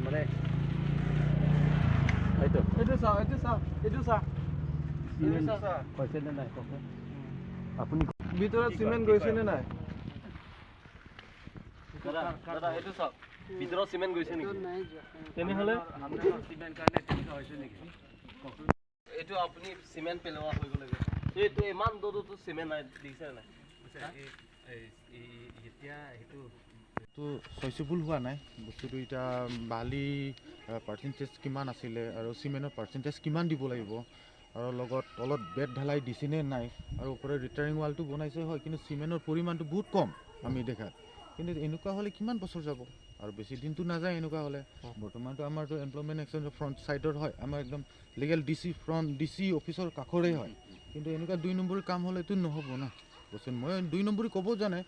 মানে এইটো এইটো চাওক, এইটো চাওক, এইটো চাওক। চিমেণ্ট কৈছে নে নাই কওকচোন আপুনি। ভিতৰত চিমেণ্ট গৈছে নে নাই? দাদা, দাদা, এইটো চাওক, ভিতৰত চিমেণ্ট গৈছে নেকি? তেনেহ'লে এইটো আপুনি চিমেণ্ট পেলোৱা হৈ গ'লে, এইটো ইমান দূৰতো চিমেণ্ট নাই, দেখিছে নাই? এতিয়া সেইটো তো চইচেবল হোৱা নাই বস্তুটো। এতিয়া বালি পাৰ্চেণ্টেজ কিমান আছিলে আৰু চিমেণ্টৰ পাৰ্চেণ্টেজ কিমান দিব লাগিব আৰু লগত তলত বেড ঢালাই দিছেনে নাই আৰু ওপৰত ৰিটাৰ্ণিং ৱালটো বনাইছে হয়, কিন্তু চিমেণ্টৰ পৰিমাণটো বহুত কম আমি দেখাত। কিন্তু এনেকুৱা হ'লে কিমান বছৰ যাব আৰু? বেছি দিনটো নাযায় এনেকুৱা হ'লে। বৰ্তমানতো আমাৰতো এমপ্লয়মেণ্ট এক্সচেঞ্জৰ ফ্ৰণ্ট ছাইডত হয়, আমাৰ একদম legal DC front, DC অফিচৰ কাষৰে হয়। কিন্তু এনেকুৱা দুই নম্বৰ কাম হ'লেতো নহ'ব না বস্তু। মই দুই নম্বৰী ক'ব জানে,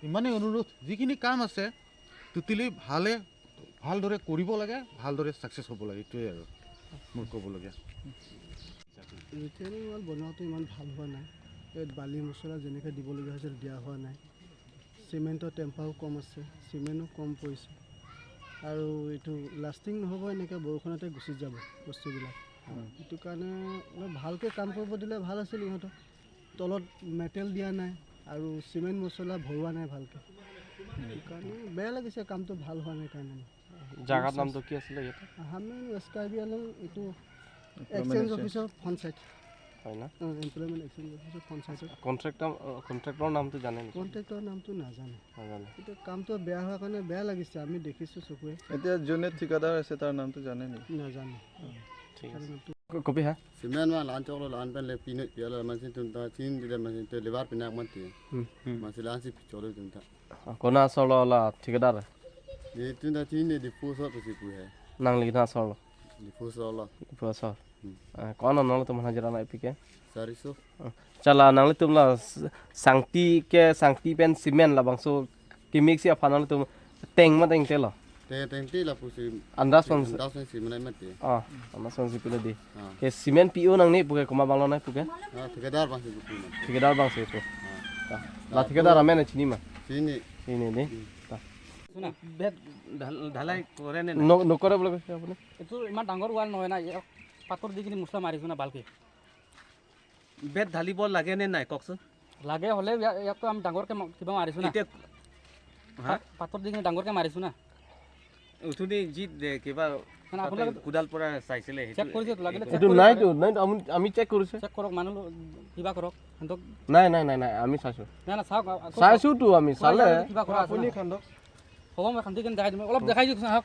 ইমানেই অনুৰোধ, যিখিনি কাম আছে টোটেলি ভালে ভালদৰে কৰিব লাগে, ভালদৰে ছাকচেছ হ'ব লাগে। এইটোৱে আৰু মোৰ ক'বলগীয়া। ৰিটেইনিং ৱাল বনোৱাটো ইমান ভাল হোৱা নাই। ইয়াত বালি মছলা যেনেকৈ দিবলগীয়া হৈছিল, দিয়া হোৱা নাই। চিমেণ্টৰ টেম্পাৰো কম আছে, চিমেণ্টো কম পৰিছে আৰু এইটো লাষ্টিং নহ'ব। এনেকৈ বৰষুণতে গুচি যাব বস্তুবিলাক। সেইটো কাৰণে অলপ ভালকৈ কাম কৰিব দিলে ভাল আছিল ইহঁতক। তলত মেটেল দিয়া নাই আৰু চিমেণ্ট মছলা ভৰোৱা নাই ভালকৈ। সেইটো কাৰণে বেয়া লাগিছে, কামটো ভাল হোৱা নাই কাৰণে। জাগাৰ নামটো কি আছিলে ইয়াতে? হামেন ৱেষ্ট কাৰ্বি আলং, এইটো এক্সচেঞ্জ অফিচৰ ফ্ৰণ্ট চাইড। হয় না? এমপ্লয়মেণ্ট এক্সচেঞ্জ অফিচৰ ফ্ৰণ্ট চাইডত। কণ্ট্ৰেক্টৰ নামটো জানে নেকি? কণ্ট্ৰেক্টৰ নামটো নাজানো। নাজানে। এতিয়া কামটো বেয়া হোৱাৰ কাৰণে বেয়া লাগিছে, আমি দেখিছোঁ চকুৰে। এতিয়া যোনে ঠিকাদাৰ আছে, তাৰ নামটো জানে নেকি? নাজানো। ঠিক তাৰ আছে। নামটো। কবি হা। Cement ma lan chok lo lan pen le pin ya la ma sin tun ta chin di ma sin te lebar pinak ma ti ma sin lan si cholo tun ta. কোনা চল ঠিকাদাৰ? Ni tun ta chin ni di fu so si pu he. Nangli না চল। Di fu so lo. চল কোন নল তোমাৰ হাজিৰা নাই পিকে? 400. चला नांगले तुमला सांगती के सांगती पेन सिमेंट ला बांगसो Kimmich si afana tum teng ma teng telo. Te teng ti la pu si. Andas pon. Andas pon si ma ti. Ah, andas pon si pila di. Ha. Ke cement PO nang ni puke kuma banglo nai puke. Ha, thikadar bang si pu ma. ঠিকাদার বাংসো তো la ঠিকাদার ame na chini ma. Chin ni. chini ni ta. বেদ ঢালাই কৰে নে? নকৰে বুলি কৈছে আপুনি। এইটো ইমান ডাঙৰ ৱাল নহয় না, ইয়াক পাথৰ দি কিনি মছলা মাৰিছোঁ না ভালকৈ। বেদ ঢালিব লাগে নে নাই কওকচোন? লাগে হ'লে ইয়াকতো আমি ডাঙৰকৈ কিবা মাৰিছোঁ না। এতিয়া হা? পাথৰ দি কিনি ডাঙৰকৈ মাৰিছোঁ না। উঠনি যি কিবা মানে তাতে আপোনালোকে কোদাল পৰা চাইছিলে সেইটো? চেক কৰিছে লাগিলে। এইটো নাইতো, নাইতো, আমি চেক কৰিছোঁ। চেক কৰক, মানুহ কিবা কৰক সিহঁতক। নাই নাই নাই নাই, আমি চাইছোঁ। নাই নাই, চাওক আকৌ। চাইছোঁতো আমি, চালে। কিবা কৰা আছে আপুনি না। খান্দক। হ'ব, মই খান্দি কিনি দেখাই দিম, অলপ দেখাই দিছোঁ, আহক।